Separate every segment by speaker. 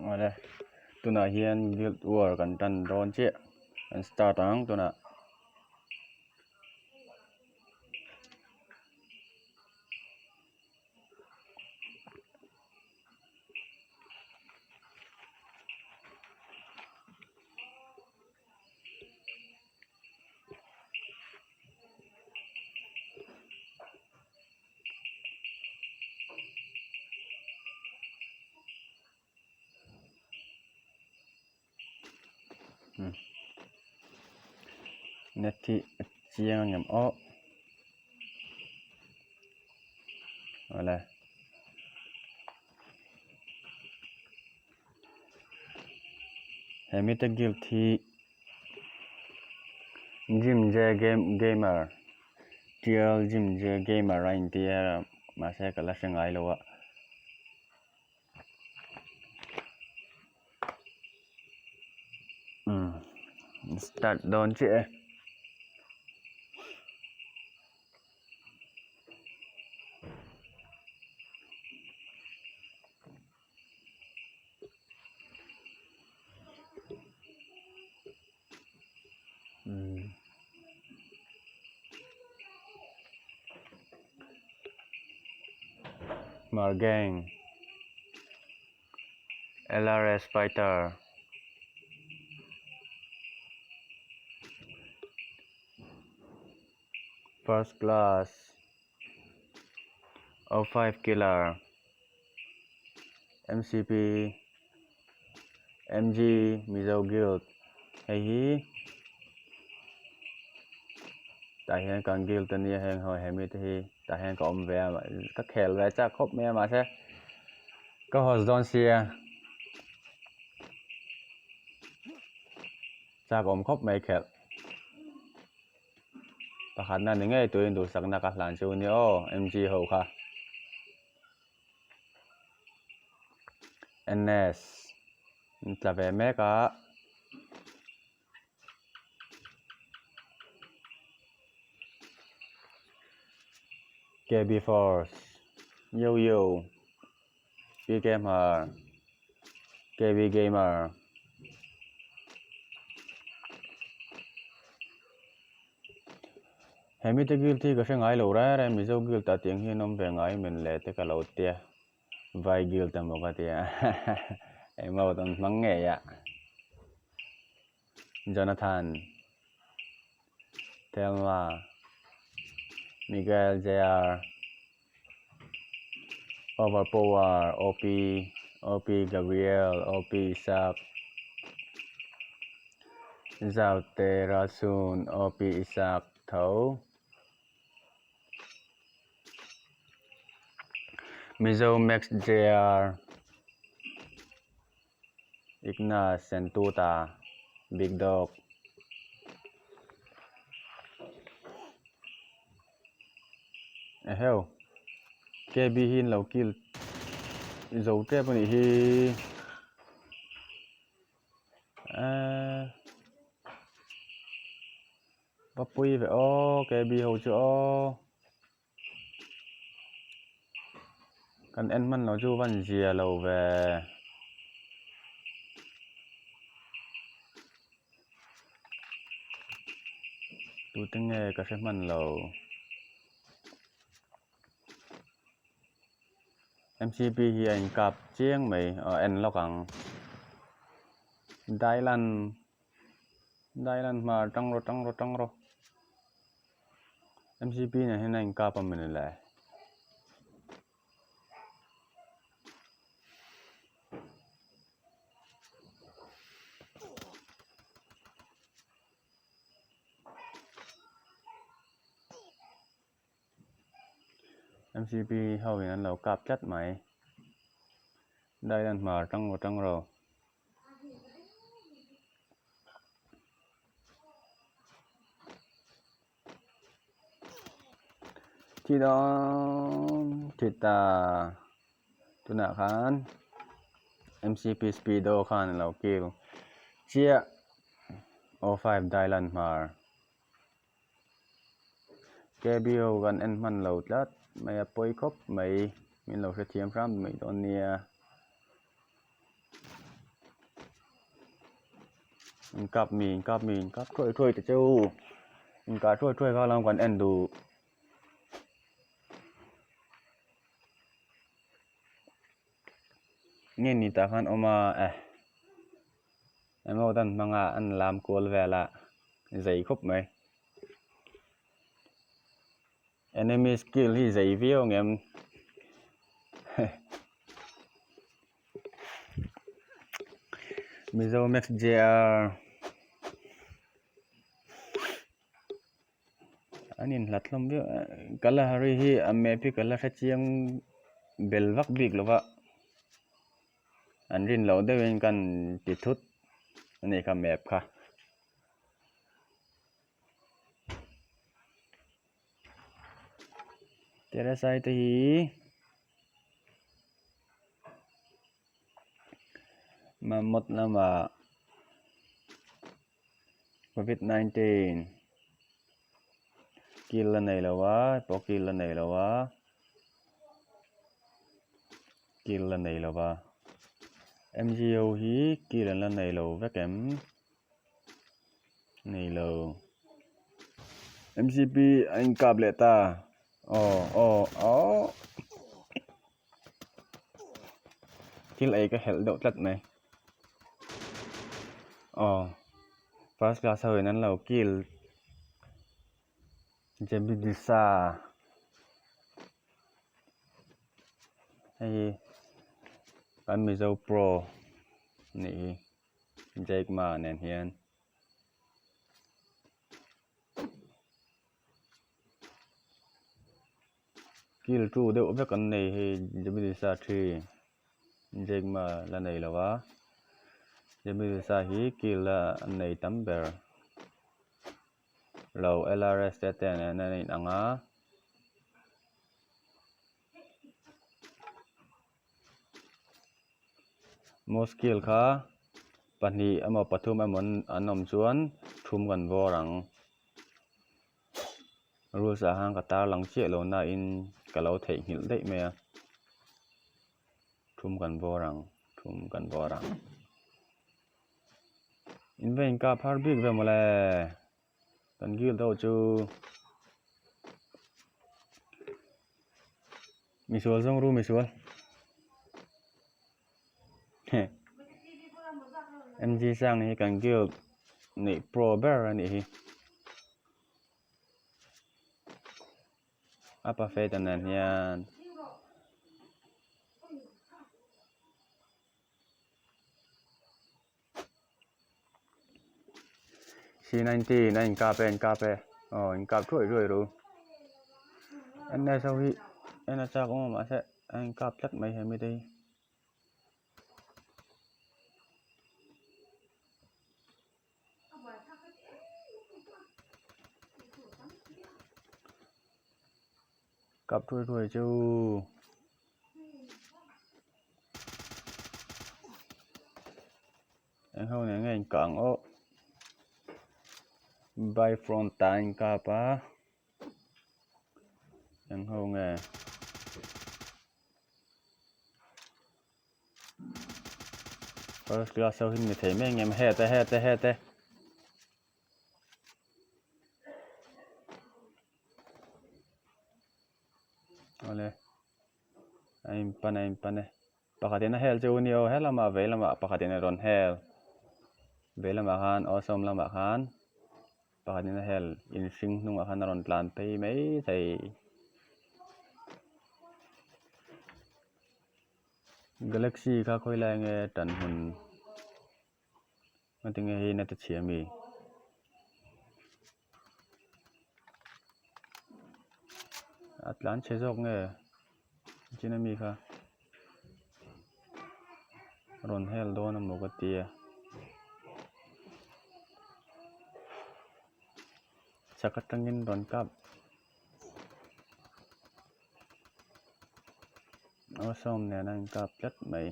Speaker 1: Awle tunah hian guild war kan tan dawn chiah kan start ang tunah. Net hi a chiang ang em aw awle he mite guild hi Gym J game gamer Tial Gym J gamer a inti a mahse ka la hre ngai lo a. Umm start dawn chiah e. Umm Hmar gang L_R_S fighter first class O five killer M_C_P M_G Mizo guild hei hi tah hian kan guild a nia heng ho hemi te hi tah hian ka awm ve a ka khel ve chak khawp mai a mahse ka host dawn sia chak awm khawp mai khelh pakhatna ni ngei turin duhsakna ka hlan chu nia aw M_G ho kha. Ns an tla ve mek a K_B force yo yo P_K hmar K_B gamer. He mite guild hi ka hre ngai lo reng reng Mizo guild ah tiang hian awm ve ngai men le te ka lo tia vai guild emaw ka tia engmaw an hmang ngei a Jonathan Thelma Miguel Jr Overpower OP OP Gabriel OP Isaac Zaute Rasun OP Isaac tho Mizo Max Jr Ignas Sentuta Big Dog Eheu KB hi an lo kil zo tep a nih hi eee va pui ve aw KB ho chu aw kan en hman lo chu van zia lo ve. Tute nge ka hre hman lo M_C_P hi a inkap chiang mai aw en lawk ang dailan dailan hmar tang rawh tang rawh tang rawh M_C_P nen hian a inkap a mawni le. MCP ho in an lo kap tlat mai dailan hmar tang rawh tang rawh. Thi dawn thi ta tunah khan M_C_P speedo khan a lo kill chiah o five dailan hmar K_B ho kan en hman lo tlat mai a pawi khawp mai min lo hrethiam hram mai dawn nia. Inkap mi inkap mi inkap thuai thuai ta cheu inkah thuai thuai kha lam kan en duh. Nge ni tah khan awm a eh emaw dan hmanga an lam kual vel a zei khawp mai. Enemy skill hi zei viau ang em Mizo Max JR an inhlat hlawm viau Kalahari hi a map hi ka la hre chiang bel vak bik lo va an rin loh deuhin kan ti thut a ni kha map kha. Terasai te hi mamawt lamah covid 19 kil a nei lo a pawh kil a nei lo a kil a nei lo va M_G_O hi kil an la nei lo vek em. Nei lo. MCP a inkap leh ta. Aw aw aw. Thil ei ka helh deuh tlat mai. Aw. First class ho in an lo kill. Jebidisa. Hei hi kan Mizo Pro nih hi. Jake Ma nen hian kil tu deuh vek an nei hei Jebidisa thi Jake Ma la nei lo a Jebidisa hi kil a an nei tam ber lo L_R_S te te nen an inang a. Mosque kha pahnih emaw pathum emaw an awm chuan thum kan vawr ang rules ah khan ka tarlang chiah lo na in ka lo theihnghilh daih mai a thum kan vawr ang thum kan vawr ang in va inkap har bik ve mawle kan guild ho chu. Misual zawng ru misual heh MG sang hi kan guild neih pro ber a nih hi a pa fate nen hian. C19 a inkap e a inkap e aw inkap thuai thuai ru ns ho hi en a chak awm a mahse a inkap tlat mai he mite hi. Kap thuai thuai chu. Eng ho nen nge inkah ang aw by front ah a inkap a eng ho nge. First class ho hi ni thei mai ang em het e het e het e. Awle a inpan a inpan e pakhatin a hel chu a ni aw helamah vei lamah pakhatin a rawn hel vei lamah khan aw sawm lamah khan pakhatin a hel inhring hnungah khan a rawn tlan phei mai thei. Galaxy kha khawi lai nge tan hmun engtin nge hei in a ti chhia ami. A tlan chhe zawk nge chin ami kha rawn hel dawn amaw ka tia chak atangin rawn kap. Aw sawm nen a inkap tlat mai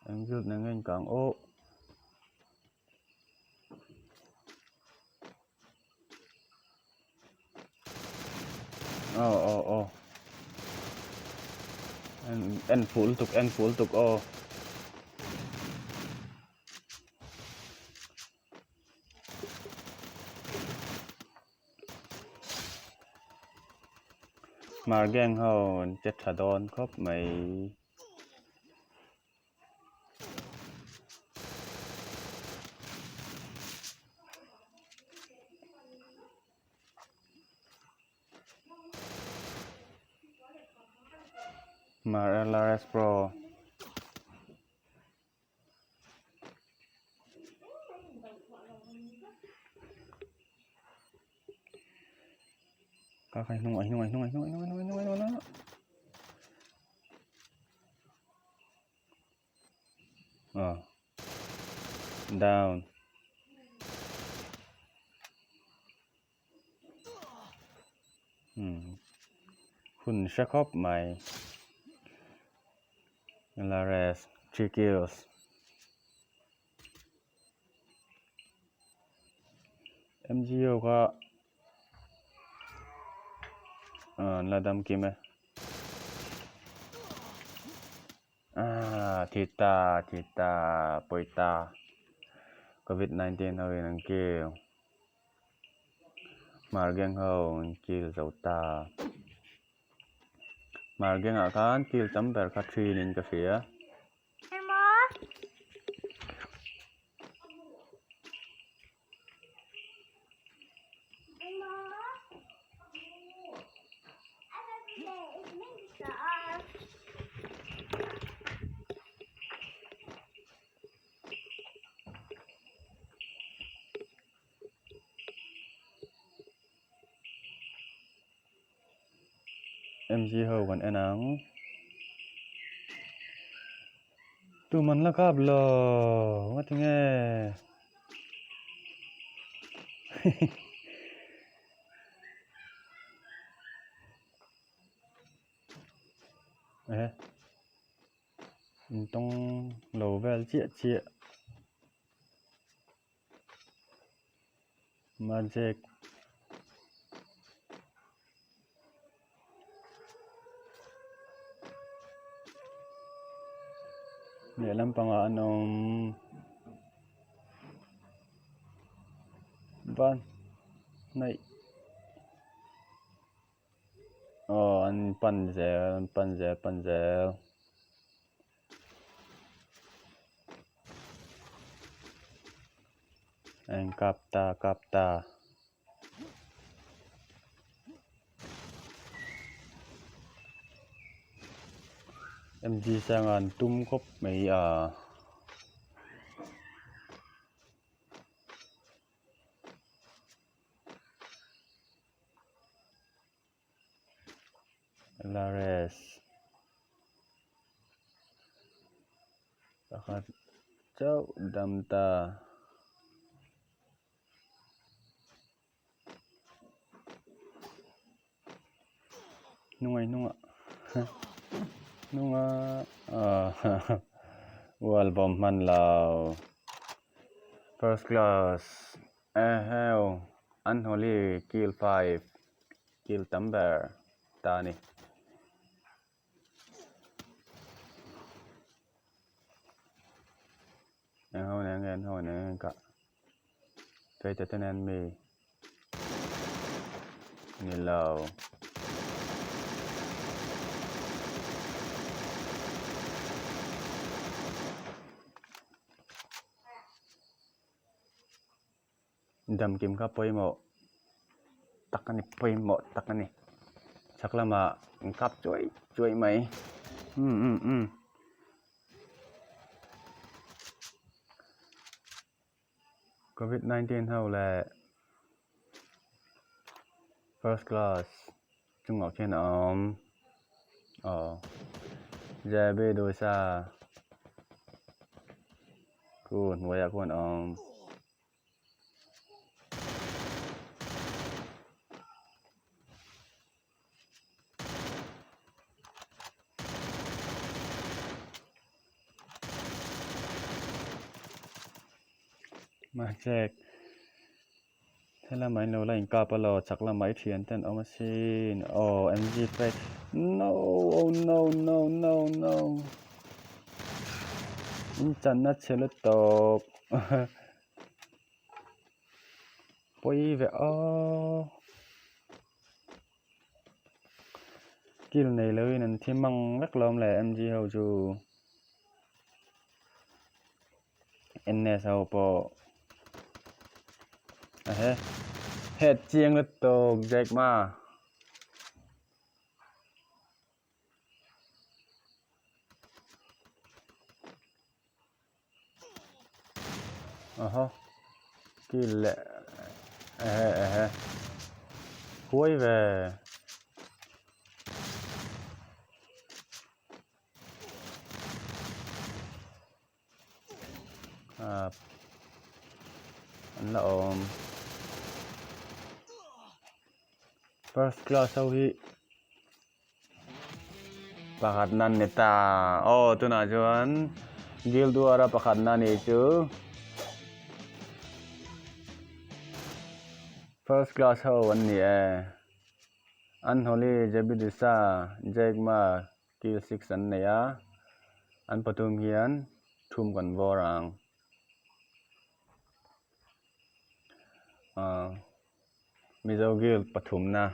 Speaker 1: eng zut nen nge inkang aw. Aw aw aw en en fuh lutuk en fuh lutuk aw. Hmar gang ho an che tha dawn khawp mai. Hmar LRS Pro. Ka khai hnung ai hnung ai hnung ai hnung ai hnung ai hnung ai hnung ai Ờ. Down. Hun hre khawp mai. Lares, Trikios. MGO kha an la dam kim e. Ah, thi ta, thi ta, pawi ta. Covid 19 ho in an kill. Hmar gang ho an kill zo ta. Hmar gang ah khan kill tam ber kha thin in ka hria. MG ho kan en ang tuman la kap lo nga tinge eh In tawng lo vel chiah chiah magic lehlam pangah an awm van hnaih. Aw an pan zel an pan zel pan zel. A in kap ta kap ta. MG sanga an tum khawp mai a. Lares pakhat chauh dam ta. Hnungai hnungah hnunga ah wall bawm hman lo first class. Eheu, an Holi kil 5, kil tam ber ta a ni. Eng ho nen nge an ho nen nge kah Fate te nen mi ni lo. Damkim kha pawimawh tak a ni pawimawh tak a ni chhak lamah an kap chuai chuai mai umm umm umm covid 19 ho leh first class chungah khian a awm aw jb dosa. Khu hnuaiah khuan a awm. Mahse Helamah in lo la inkap a lo chak lamah i thian te an awm asin aw MG flag no oh no no no no in channa chhe lutuk pawi ve aw. Kill nei loin an thi mang vek lawm le MG ho chu. NS ho pawh ehe head chiang lutuk Jack Ma. Aha kill leh ehe ehe huai ve. Ah an la awm first class ho hi pakhat na ni ta aw tunah chuan guild war a pakhat na ni chu first class ho an ni e an hawli jebidisa jegma Kill 6 an nei a, an pathum hian thum kan vawr ang. Aaa Mizo Guild pathumna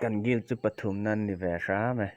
Speaker 1: kan guild chu pathumna an ni ve hram e.